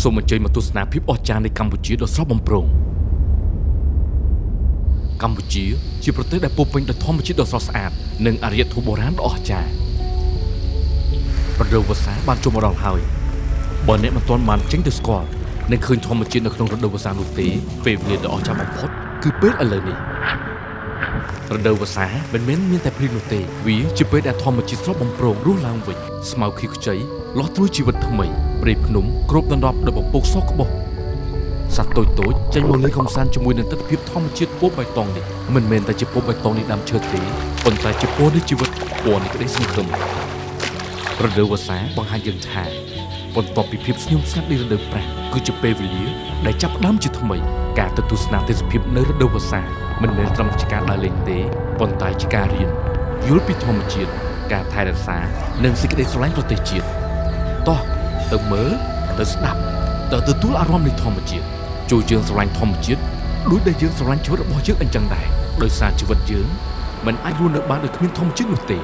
សូមអញ្ជើញមកទស្សនាភាពអស្ចារ្យនៃកម្ពុជាដ៏ស្រស់បំព្រងកម្ពុជាជាប្រទេសដែលពោរពេញដោយធម្មជាតិដ៏ស្រស់ស្អាតនិងអរិយធម៌បុរាណដ៏អស្ចារ្យរដូវវស្សាបានចូលមកដល់ហើយបើអ្នកមិនទាន់បានចេញទៅស្គាល់និងឃើញធម្មជាតិនៅក្នុងរដូវវស្សានោះទេពេលវេលាដ៏អស្ចារ្យបំផុតគឺពេលឥឡូវនេះរដូវវស្សាមិនមែនមានតែភ្លៀងនោះទេវាជាពេលដែលធម្មជាតិស្រស់បំព្រងរស់ឡើងវិញស្មៅខៀវខ្ចីលាស់ត្រួយជីវិតថ្មីព្រៃភ្នំគ្របដណ្ដប់ដោយពពកសក្បុសសត្វតូចៗចេញមកលេងកម្សាន្តជាមួយនឹងទិដ្ឋភាពធម្មជាតិពណ៌បៃតងនេះមិនមែនតែជាពណ៌បៃតងនៃដើមឈើទេប៉ុន្តែជាពណ៌នៃជីវិតពណ៌នៃក្តីសង្ឃឹមរដូវវស្សាបង្ហាញយើងថាបន្ទាប់ពីភាពស្ងៀមស្ងាត់នៃរដូវប្រាំងគឺជាពេលវេលាដែលចាប់ផ្ដើមជាថ្មីការទៅទស្សនាទេសភាពនៅរដូវវស្សាមិនមែនត្រឹមជាការដើរលេងទេប៉ុន្តែជាការរៀនយល់ពីធម្មជាតិការថែរក្សានិងសេចក្តីស្រឡាញ់ប្រទេសជាតិតោះទៅមើលទៅស្ដាប់ទៅទទួលអារម្មណ៍នៃធម្មជាតិជួយយើងស្រឡាញ់ធម្មជាតិដូចដែលយើងស្រឡាញ់ជីវិតរបស់យើងអញ្ចឹងដែរដោយសារជីវិតយើងមិនអាចរស់នៅបានដោយគ្មានធម្មជាតិនោះទេ។